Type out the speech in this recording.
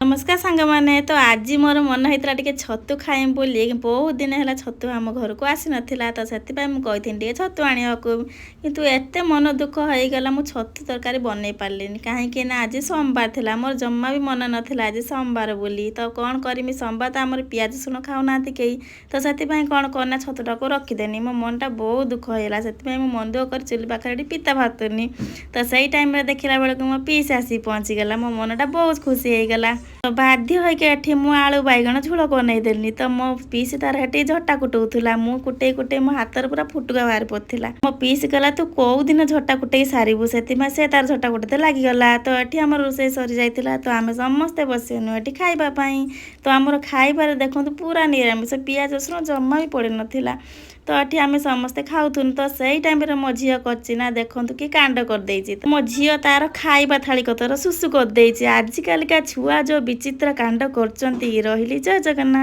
ନମସ୍କାର ସାଙ୍ଗମାନେ। ତ ଆଜି ମୋର ମନ ହେଇଥିଲା ଟିକେ ଛତୁ ଖାଇମି ବୋଲି। ବହୁତ ଦିନ ହେଲା ଛତୁ ଆମ ଘରକୁ ଆସିନଥିଲା, ତ ସେଥିପାଇଁ ମୁଁ କହିଥିଲି ଟିକେ ଛତୁ ଆଣିବାକୁ। କିନ୍ତୁ ଏତେ ମନ ଦୁଃଖ ହେଇଗଲା, ମୁଁ ଛତୁ ତରକାରୀ ବନେଇ ପାରିଲିନି। କାହିଁକି ନା ଆଜି ସୋମବାର ଥିଲା, ମୋର ଜମା ବି ମନେ ନଥିଲା ଆଜି ସୋମବାର ବୋଲି। ତ କ'ଣ କରିମି? ସୋମବାର ତ ଆମର ପିଆଜ ରସୁଣ ଖାଉନାହାନ୍ତି କେହି। ତ ସେଥିପାଇଁ କ'ଣ କରନା, ଛତୁଟାକୁ ରଖିଦେନି। ମୋ ମନଟା ବହୁତ ଦୁଃଖ ହେଇଗଲା। ସେଥିପାଇଁ ମୁଁ ମନ ଦୁଃଖ କରି ଚୁଲି ପାଖରେ ଏଠି ପିତା ଭାତୁନି। ତ ସେଇ ଟାଇମ୍ରେ ଦେଖିଲା ବେଳକୁ ମୋ ପିଇସା ଆସିକି ପହଞ୍ଚିଗଲା। ମୋ ମନଟା ବହୁତ ଖୁସି ହେଇଗଲା। ତ ବାଧ୍ୟ ହେଇକି ଏଠି ମୁଁ ଆଳୁ ବାଇଗଣ ଝୋଳ ବନେଇଦେଲି। ତ ମୋ ପିଇସି ତାର ହେଠି ଝଟା କୁଟଉଥିଲା। ମୁଁ କୁଟେଇ କୁଟେଇ ମୋ ହାତରେ ପୁରା ଫୁଟୁକା ବାହାରି ପଡ଼ିଥିଲା। ମୋ ପିଇସି କହିଲା, "ତୁ କୋଉ ଦିନ ଝଟା କୁଟେଇ ସାରିବୁ?" ସେଥିପାଇଁ ସେ ତାର ଝଟା କୁଟେତେ ଲାଗିଗଲା। ତ ଏଠି ଆମର ରୋଷେଇ ସରିଯାଇଥିଲା। ତ ଆମେ ସମସ୍ତେ ବସିନୁ ଏଠି ଖାଇବା ପାଇଁ। ତ ଆମର ଖାଇବାରେ ଦେଖନ୍ତୁ, ପୁରା ନିରାମିଷ, ପିଆଜ ରସୁଣ ଜମା ବି ପଡ଼ିନଥିଲା। ତ ଏଠି ଆମେ ସମସ୍ତେ ଖାଉଥିଲୁ। ତ ସେଇ ଟାଇମ୍ରେ ମୋ ଝିଅ କରିଛି ନା, ଦେଖନ୍ତୁ କି କାଣ୍ଡ କରିଦେଇଛି। ତ ମୋ ଝିଅ ତାର ଖାଇବା ଥାଳି କତର ଶୁଶୁ କରିଦେଇଛି। ଆଜିକାଲିକା ଛୁଆ ଯୋଉ ବିଚିତ୍ର କାଣ୍ଡ କରୁଛନ୍ତି। ରହିଲି, ଜୟ ଜଗନ୍ନାଥ।